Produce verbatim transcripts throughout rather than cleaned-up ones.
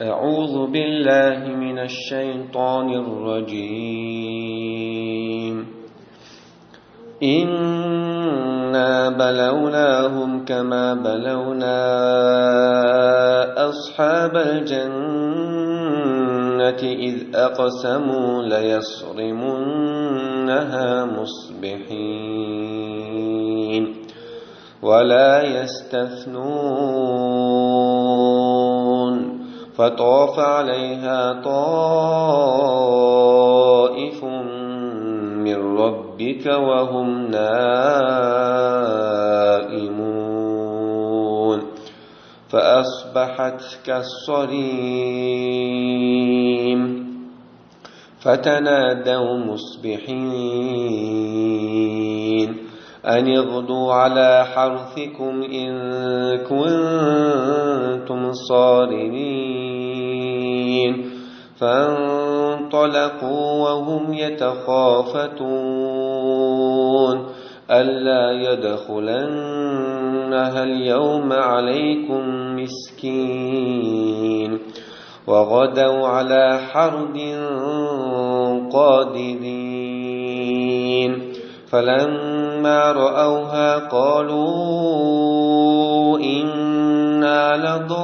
أعوذ بالله من الشيطان الرجيم. إنا بلوناهم كما بلونا أصحاب الجنة إذ أقسموا ليصرمنها مصبحين ولا يستثنون. فطاف عليها طائف من ربك وهم نائمون. فأصبحت كالصريم. فتنادوا مصبحين أن اغدوا على حرثكم إن كنتم صارمين. فانطلقوا وهم يتخافتون ألا يدخلنها اليوم عليكم مسكين. وغدوا على حرد قادرين. فلما رأوها قالوا إنا لضالون.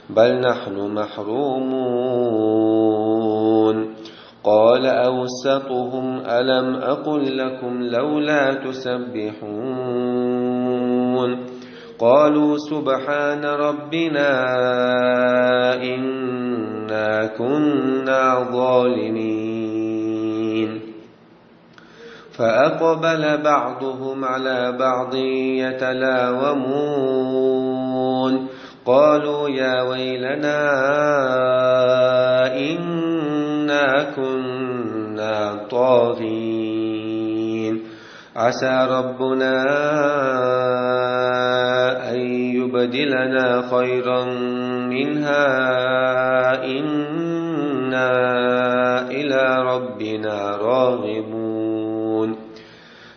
بل نحن محرومون. قال أوسطهم ألم أقل لكم لولا تسبحون؟ قالوا سبحان ربنا إنا كنا ظالمين. فأقبل بعضهم على بعض يتلاومون. قالوا يا ويلنا إنا كنا طاغين. عسى ربنا أن يبدلنا خيرا منها إنا إلى ربنا راغبون.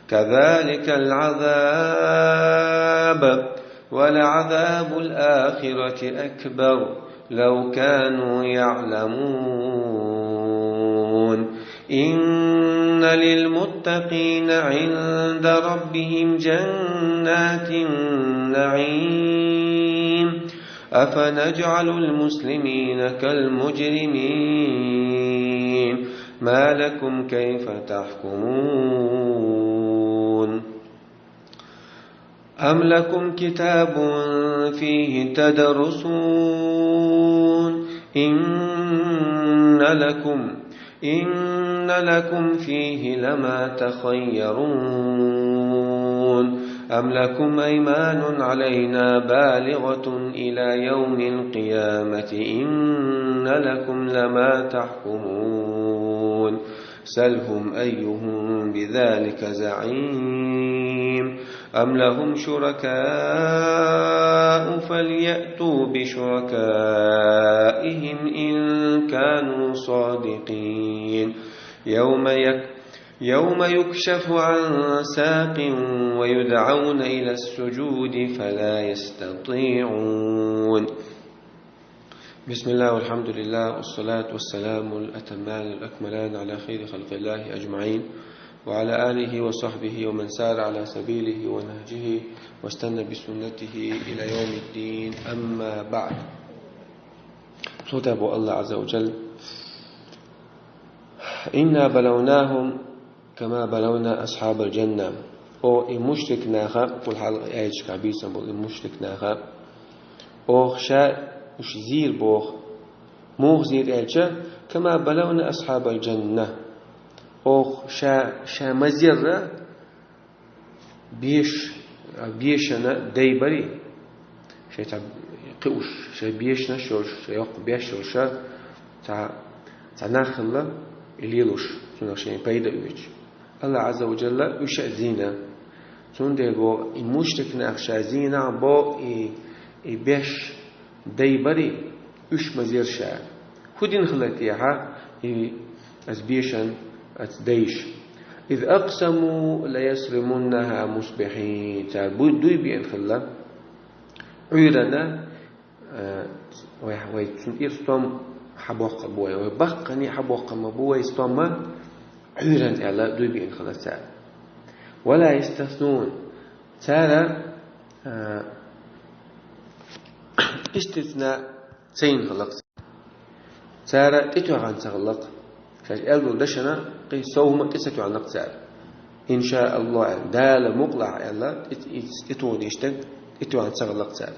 كذلك العذاب ولعذاب الآخرة أكبر لو كانوا يعلمون. إن للمتقين عند ربهم جنات النعيم. أفنجعل المسلمين كالمجرمين؟ ما لكم كيف تحكمون؟ أم لكم كتاب فيه تدرسون؟ إن لكم، إن لكم فيه لما تخيرون. أم لكم أيمان علينا بالغة إلى يوم القيامة إن لكم لما تحكمون. سلهم أيهم بذلك زعيم. أم لهم شركاء فليأتوا بشركائهم إن كانوا صادقين. يوم يك-، يوم يكشف عن ساق ويدعون إلى السجود فلا يستطيعون. بسم الله والحمد لله والصلاة والسلام الأتمان الأكملان على خير خلق الله أجمعين وعلى آله وصحبه ومن سار على سبيله ونهجه واستنى بسنته إلى يوم الدين. أما بعد. Слава Аллаху Азза ва Джалла. إنا بلوناهم كما بلونا أصحاب الجنة. О, и мушрик наха, кхул хьалха аяташка бийсан бола и мушрик наха, оха ша уж зийр боху. Муха зийр аьлча, كما بلونا أصحاب الجنة. Оха ша, ша ма зерра беш-, бешана дай барий, шайн цхьа кхиуш, шайн бешанаш йолуш, шайн йоккха беш йолуш, цхьа, цхьа нах хилла и лелош, цунах шайн пайда оьцуш. Аллаху Азза ва Джалла уьш а зийна. Цундела боху, и мушрик нах ша зийнахь боху, и, и беш дай барий, уьш ма зира ша. ХӀун дина хилла техьа и оцу бешан оцу дайша? إذ أقسموا ليصرمنها مصبحين. Цара буй, дуй биъна хилла, Ӏуьйранна, э, вай, вай цунна тӀера стом хьабоккхур бу вай, вай баккхий хьабоккхур ма бу вай стома Ӏуьйранна аьлла, дуй биъна хилла цара. ولا يستثنون. Цара, э, истисна ца йина хилла-кх. Цара тӀетоьхна ца хилла-кх. Шаьш аьлла долу дешна кхин сов хӀума тӀе ца тоьхна-кх цара. إن شاء الله аьлла, Дала мукъалахь аьлла, тӀе, тӀе, тӀетоха дезаш дерг тӀетоьхна ца хилла-кх цара.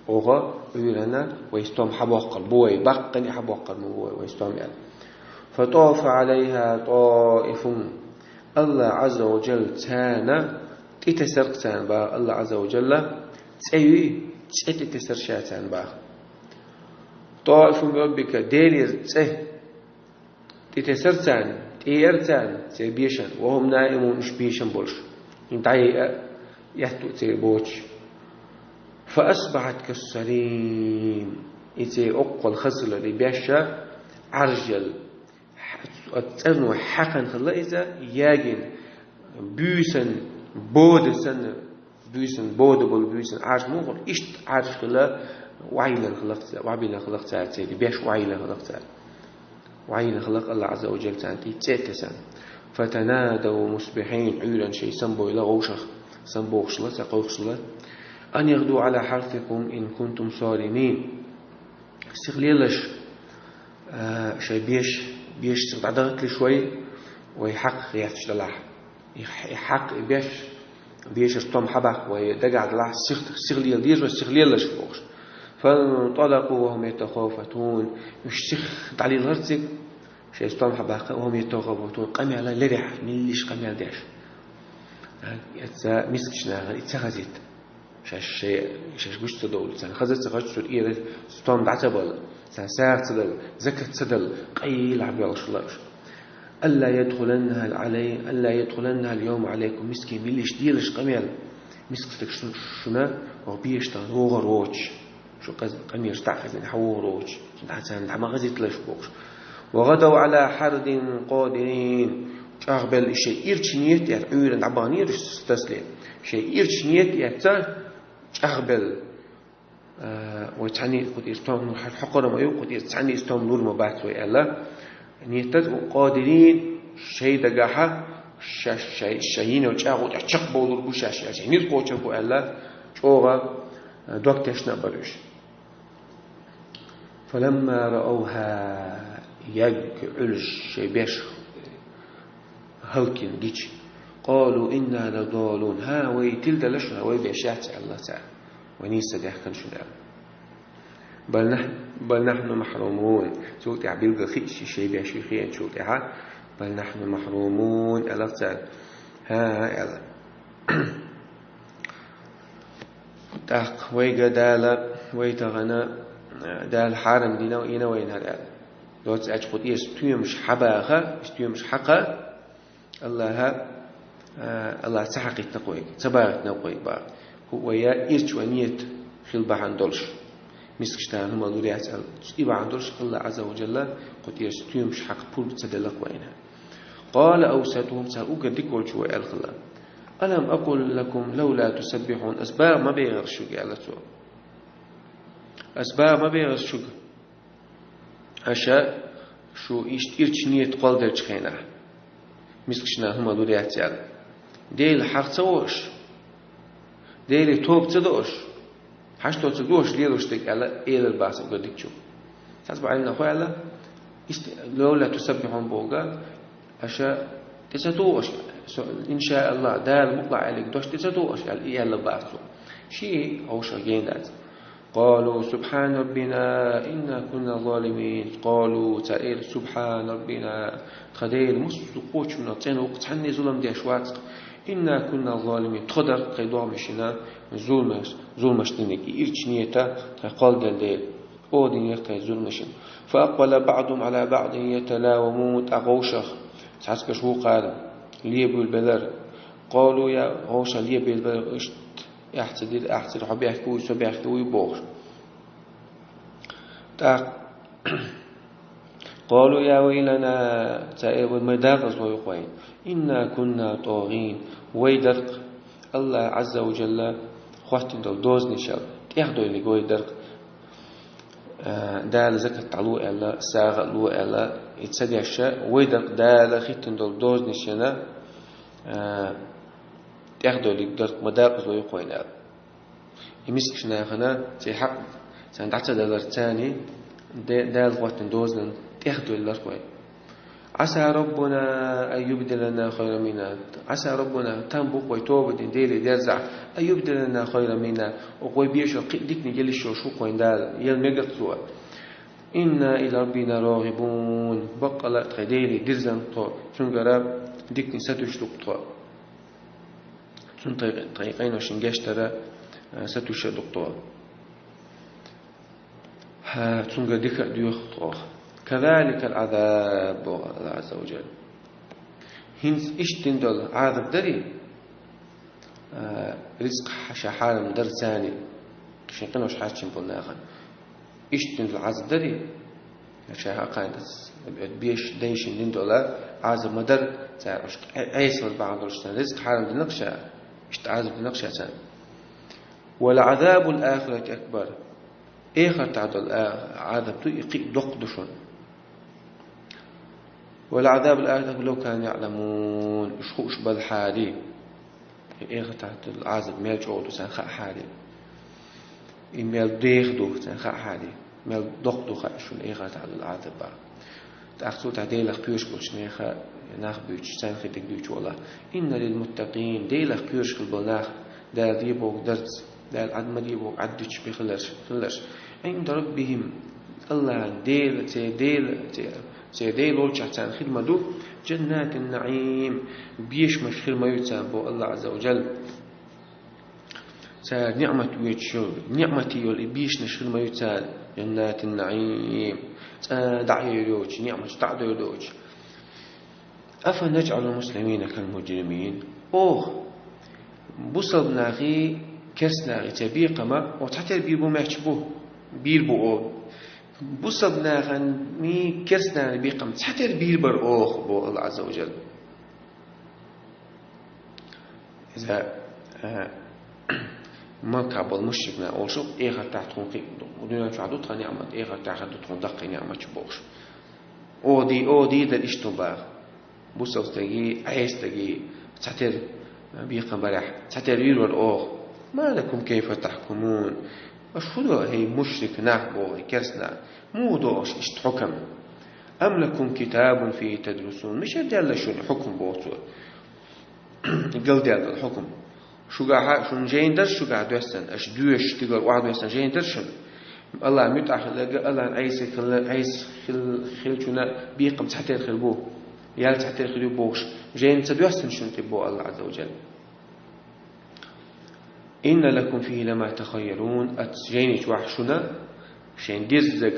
Оха Ӏуьйранна вай стом хьабоккхур бу вай, баккхий хьабоккхур ма бу вай, вай стом аьлла. فطاف عليها طائف. АллахӀ Ӏазза ва Джалла царна тӀетесар-кх царна боху, АллахӀ Ӏазза ва Джалла цӀе юй, цӀе тӀетесар Ша царна боху. طائف من ربك, Делера цӀе тӀетесар царна, тӀеэра царна церан бешан, وهم نائمون, уьш бешан болуш. ХӀинца дӀаяйа а, этто а церан боцуш. فأصبحت كالصريم. И церан оккхул хаза хилар, и беш а Ӏаьржъелла, хьа-, цӀарна хьаькхна хилла иза, ягийна, буьйсан бода санна, буьйсан бода болу буьйсан Ӏаьржа муха хуьлу, иштта Ӏаьржа хилла, охьайиллина хилла-кх цара, охьабиллина хилла-кх цара церан, и беш охьайиллина хилла-кх цара. Охьайиллина хилла-кх АллахӀ Ӏазза ва Джалла царна тӀе цӀе а тесна. فتنادوا مصبحين, Ӏуьйранна шайн самабойла вовшах, самабохуш хилла, цара кхойкхуш хилла: أن اغدوا على حرثكم إن كنتم صارمين. Сиха лелаш, а, шайн беш, беш сиха дӀадахийталаш вай, вай хьакъ гӀерташ делахь. И, и хьакъ, и беш, бешара стом хьабаккха вай дагахь делахь, сиха, сиха лела деза вай, сиха лелаш бохуш. فانطلقوا وهم يتخافتون. Уьш сиха дӀалелхара цига, шайн стом хьабаккха, وهم يتخافتون, къамел лерехь, меллаша къамел деш. Эцца мискачу нахана и ца хазийта. Шаьш шайн, шаьш гучу ца довлу, царна хаза ца хазча, цу тӀера стом дӀа ца бала, царна сагӀа ца дала, закат ца дала, къайлахь боьлхуш хилла уьш. ألا يدخلنها علي-, ألا يدخلنها اليوم عليكم مسكين, меллаша делаш къамел, мискачу стага шу-, шуна оха бешан тӀе вогӀур воцуш. Шу къаз-, къамелаш дӀа а хезна, хьан вогӀур воцуш, шу дӀа царна дӀа ма хазийталаш бохуш. وغدوا على حرد قادرين. ЧӀагӀбелла и шайн ирча нийят а эцна, Ӏуьйранна дӀабаханера уьш стасле. Шайн ирча нийят а эцна, чӀагӀбелла. А, вай цхьаьна кху тӀера стом лур хьокхур ма ю, кху тӀера цхьаьна стом лур ма бац вай аьлла. Нийят а эцна, قادرين, шайн дагахь, шаьш, шайн, шайн йина йолу чӀагӀо тӀехь чекхбовлур бу шаьш аьлла, шайн ницкъ кхочур бу аьлла, чӀогӀа, а, дог тешна а бара уьш. فلما رأوها, ягга Ӏуьллуш шайн беш хӀаллакьхилча, قالوا إنا لضالون. ХӀа, вай тиладелла шуна, вай беш яц аьлла цара. Вай нийса ца даьхкина шуна аьлла. بل نح-, بل نحن محرومون. Цул тӀаьхьа билггал хиъча шайн беш хиъначул тӀаьхьа, بل نحن محرومون аьлла цара. ХӀа, аьлла. ТӀаккха вайга Дала, вай тахана, э, Дала хьарам дина, йина вайна хӀара аьлла. Доцца аьлча кху тӀера стоьмаш хьабаха, и стоьмаш хьакха, АллахӀа, э, АллахӀа ца хьакхийтина-кх вайга, ца бахийтина-кх вайга баха. ХӀу вай ирча вай нийят хила бахьана долуш. Мискачу нахана хӀума лур яц аьлла, и бахьана долуш АллахӀ Ӏазза ва Джалла кху тӀера стоьмаш хьакха пурба ца делла-кх вайна. قال أوسطهم, царах уггар дика волчо аьлла хилла: ألم أقل لكم لولا تسبحون؟ Ас баха ма бехара шуьга, аьлла цо. Ас баха ма бехара шуьга, аша шу иштта ирча нийят кхолладеллачу хенахь, мискачу нахана хӀума лур яц аьлла. Делан хьагӀ ца во аша? Деле тоба ца до аша? Хьашт доцург ду аша лелош дерг аьлла, элира баха уггар дикачо. Цхьацца бӀе Ӏилманхо аьлла, ист-, لولا تسبحون бохург, аша тӀе ца туху аша, со, إن شاء الله, Дала мукъалахь аьлларг дош тӀе ца туху аша аьлла, и аьлла баха цо. Шен вовшах гена дац. قالوا سبحان ربنا إنا كنا ظالمين. قالوا, цара элира: سبحان ربنا, тхан Дела массо а кхочушбарах цӀена ву-кх, цхьанне зулам деш вац-кх. إنا كنا ظالمين, тхо дара тхайн догӀмашна зулмаш, зулмаш динарг, и ирча нийят тхайн кхолладелла дела, оха динера тхайн зулмашна. فأقبل بعضهم على بعض يتلاومون, тӀаккха вовшах цхьацца берш вукхара лебабуьйлабелира. قالوا, я, вовшах лебабуьйлабелира, иштта, ахь ца дира, ахь ца дира, хьо бехке вуй, со бехке вуй бохуш. ТӀаккха قالوا يا ويلنا, цаӀ э, вай ма дакъазло ю-кх вайна. إنا كنا طاغين, вай дар-кх АллахӀ Ӏазза ва Жалла хӀоттина долу дозанашел тӀехдойлург вай дар-кх. А, Дала закат дӀало аьлла, сагӀа а ло аьлла, и ца деш, вай дар-кх Дала хӀиттина долу дозанашна, а, тӀехдойлург дар-кх, ма дакъазло ю-кх вайна аьлла. И мискачу нахана церан хьакъ царна дӀа ца даларца, царна Де-, Дала хӀоттина дозанан тӀехдойлура-кх вай. عسى ربنا أن يبدلنا خيرا منا. عسى ربنا, там бу-кх вай тоба дина Деле дерзахь, أن يبدلنا خيرا منا, оха вай бешо кхин а диканиг яла йиш йолуш ву-кх вайна Дала, яла мега-кх цо. إنا إلى ربنا راغبون. Баккъала а тхайн Деле дирзина тхо, цуьнгара диканиг сатуьйсуш ду-кх тхо. Цунна тхайн, тхайн къиношна гечдар а, а, сатуьйсуш ду-кх тхо. ХӀа, цуьнгара дика а доьху тхо. كذلك العذاب, боху АллахӀ Ӏазза ва Жалла. ХӀинца иштта дина долу Ӏазап дарий, а, рицкъ ша хьарам дарца, шайн къинош хьаьрчина болу нахана. Иштта дина долу Ӏазап дарий, ша хьакхайна дац, беш дайшина дина долу Ӏазап ма дара цара, уьш Ӏе-, Ӏеса вара бахьана долуш царна рицкъ хьарам дина-кх ша, иштта Ӏазап дина-кх ша царна. ولعذاب الآخرة أكبر. Эхартахь долу а-, Ӏазап ду, и кхин а доккха ду шуна. ولعذاب الآخرة أكبر لو كانوا يعلمون. Уьш хууш белахьара, и эхартахь долу Ӏазап мел чӀогӀа ду царна хаахьара, и мел деха ду царна хаахьара, мел доккха ду хаьа шуна эхартахь долу Ӏазап. ТӀаккха цул тӀаьхьа Делах кхоьруш болчу нехан нах буьйцуш, царна хи дерг дуьйцу АллахӀа. إن للمتقين, Делах кхоьруш хила болу нах, Дала де бохург дарца, Дала Ӏад ма де бохург Ӏад дуьтуш бен хиларш, хиларш. عند ربهم, АллахӀан Дела, церан Дела, церан, церан Дела волчохь царна хир ма ду, جنات النعيم, бешамаш хир ма ю царна, боху АллахӀ Ӏазза ва Жалла. Цара ниӀмат оьцуш йолу, ниӀматий йолу и бешамаш хир ма ю цара, جنات النعيم, цкъа дӀа а йойр йоцуш, ниӀматаш дӀа а дойр доцуш. أفنجعل المسلمين كالمجرمين. Оха бусалба нахий, керста нахий церан бекхам оха цхьатера бийр бу моьттуш бу? Бийр бу оха. Бусалба наханий, керста наханий бекхам цхьатера бийр бара оха, боху АллахӀ Ӏазза ва Жалла. Иза, а, Маккахь болу мушрик нах олуш, эхартахь тхуна кхин а ду, дуьнен чохь ду тхан ниӀмат, эхартахь ду тхуна даккхий ниӀматаш бохуш. Оха дий, оха дийр дара иштта боху. Бусалба стагий, Ӏеса стагий цхьатера бекхам барехь, цхьатера вийр вара оха. ما لكم كيف تحكمون. Аша хӀун до, хӀей мушрик нах, боху, хӀей керста нах? Муха до аша иштта хьукам? أم لكم كتاب فيه تدرسون. Мичара даьлла шуна хьукам, боху цо. Галдаьлла долу хьукам. Шугахь, шуна жайна дара шугахь доьссина, аша доьшуш, стигала охьадоьссина жайна дара шуна? АллахӀан муьтӀахь хилларг, АллахӀан Ӏеса хилла, Ӏеса хил-, хилчунна бекхам цхьатера хир бу, ял цхьатера хир ю бохуш, жайна ца доьссина шуна тӀе, боху АллахӀ Ӏазза ва Жалла. إن لكم فيه لما تخيرون. Оцу жайни чохь шуна шайн деззиг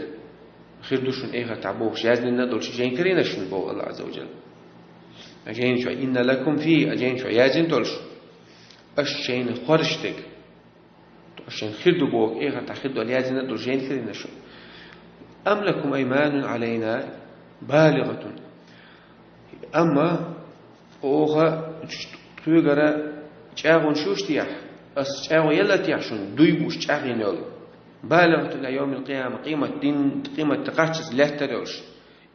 хир ду шуна эхартахь бохуш яздина долуш жайн карийна шуна, боху АллахӀ Ӏазза ва Жалла. Жайни чохь, إن لكم فيه, а жайни чохь яздина долуш, аша шайна хоржуш дерг, аша шайна хир ду боху, эхартахь хир долу яздина долуш жайни карийна шуна. أم لكم أيمان علينا بالغة. Амма оха тхоьгара чӀагӀонаш ю-кх техь, ас чӀагӀо елла техь шуна, дуй бууш чӀагӀйина йолу. بالغة إلى يوم القيامة, къемат дин, къемат ди кхаччалц лаьттар йолуш.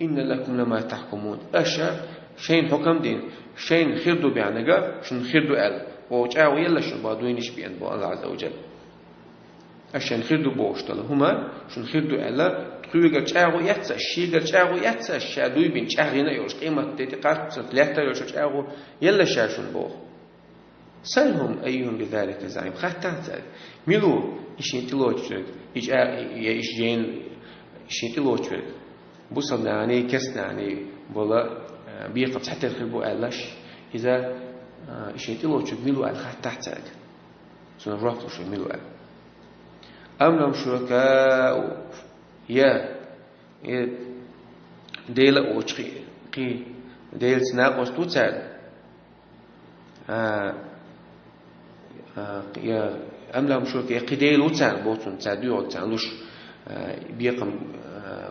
إن لكم لما تحكمون. Аша шайна хьукам дина, шайна хир ду баьхнарг шуна хир ду аьлла, оха чӀагӀо елла шуна, боху, дуйнаш беана, боху АллахӀ Ӏазза ва Жалла. Аша шайна хир ду бохуш долу хӀума шуна хир ду аьлла, тхоьгара чӀагӀо эцна аш, шегара чӀагӀо эцна аш, ша дуй бина чӀагӀйина йолуш, къемат ди тӀе кхаччалц лаьттар йолуш чӀагӀо елла ша шуна, боху. سلهم أيهم بذلك زعيم. Хаттахь цаьрга, мила ву и шен тӀелоцуш верг, и чӀа-, я и шен, и шен тӀелоцуш верг? Бусалба наханий, керста наханий бола, а, бекхам цхьатера хир бу аьлла аш, иза, а, и шен тӀелоцуш верг мила ву аьлла хаттахь цаьрга. Цунна жоп луш верг мила ву аьлла. أم لهم شركاء, я, я Дела а воцуш кхин, кхин Делаца накъост ву цаьрна? А, а, я, أم لهم شركاء, я кхин дела ву царна, боху цунна, цара доьхург царна луш, а, бекхам,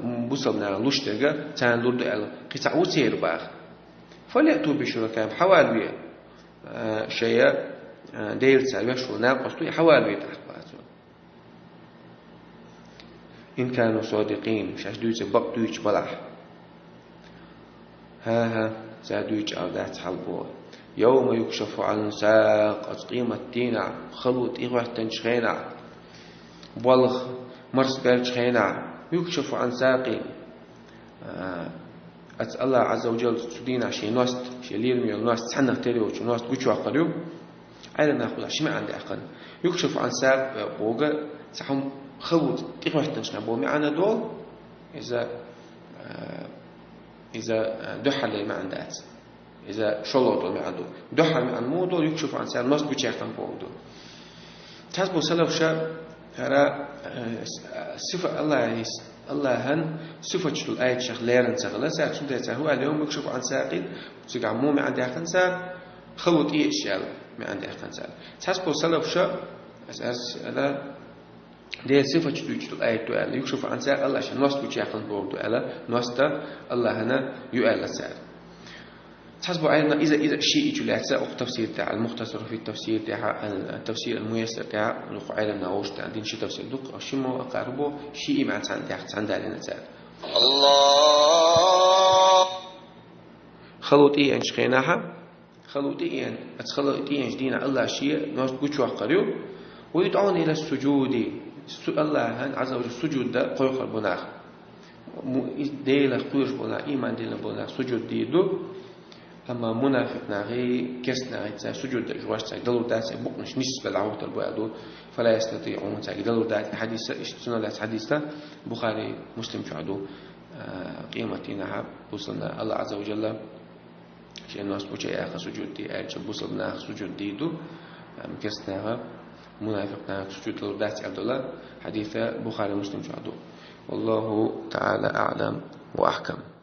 бусалба наха луш дерг царна лур ду аьлла, кхин цхьаъ ву церан баха. «فليأتوا بشركائهم», хьавалаве, а, шоай, а, Даьла цар веш волу накъостий, хьавалаве тӀаккха боху цо. «إن كانوا صادقين», шаьш дуьйцург бакъ дуьйцуш балахь. ХӀан-хӀа, цара дуьйцуш ала дац хьал боху. «يوم يكشف عن ساق», оцу къематан дийнахь, хало тӀехӀоьттинчу хенахь, болх марсабаьллачу хенахь, «يكشف عن ساق», а, оцу АллахӀ Ӏазза ва Джалла цу дийнахь шен ност, шен лераме йолу ност, цхьаннах тера йоцу ност гучуйоккхур ю. Ӏеламнаха боху ши маьӀна даьккхина. «يكشف عن ساق» бохург цхьа хӀума хало тӀехӀоьттинчу хенахь боху маьӀна долу. Иза, а, иза, а, дуьххьарлера маьӀна дац. Иза шолгӀа долу маьӀна ду. Дуьххьара маьӀна муха долу, «يكشف عن ساق» ност гучуяьккхина бохург ду. Цхьаболу салафаша хӀара, э, с-, сифа АллахӀан, АллахӀан сифаташ долу аятех лерина ца хилла цара, цундела цара хӀун аьлла, «يوم يكشف عن ساق», цигахь муха маьӀна даьккхина цара, хало тӀеэцча аьлла маьӀна даьккхина цара. Цхьаболу салафаша, ас, ас, ала, Делан сифаташ дуьйцуш долу аят ду аьлла, «يكشف عن ساق», АллахӀа шен ност гучуяьккхина бохург ду аьлла, ност АллахӀана ю аьлла цара. Цхьаболу Ӏеламнаха иза, иза шиъ чу лаьцна, оцу тафсир тӀехь, «المختصر في التفسير» тӀехь, ан-, «التفسير الميسر» тӀехь, оцу Ӏеламнаха вовшах тӀехь, дина ши тафсир ду, шиммо а кхаьрбо, шиъ маьӀна цхьаьна тӀехь, цхьаьна далийна цара. Аллах! Хало тӀеэцначу хенахь, хало тӀеэцна, оцу хало тӀеэцначу дийнахь АллахӀа шен ност гучуйоккхур ю. «ويدعون إلى السجود», су-, АллахӀан Ӏазза ва Джалла сужуд дан кхойкхур бу нах. Му-, и-, Делах кхоьруш болу нах, ийман диллина болу нах сужуд дийр ду. Амма мунафикъ нахий, керста нахий цара сужуд деш вац, цаьрга далур дац, церан букъанаш нисбелла дӀахӀуттур бу аьлла ду. «فلا يستطيعون», цаьрга далур дац. Хьадис, иштта цунах лаьцна хьадис ду, Бухари, Муслим чохь ду. А, къематдийнахь бусалба нах, АллахӀ Ӏазза ва Джалла шен ност гучуяьккха сужуд де аьлча, бусалба нах сужуд дийр ду, амма керста наха, мунафикъ наха сужуд далур дац аьлла долу хьадис Бухари, Муслим чохь ду. والله تعالى أعلم وأحكم.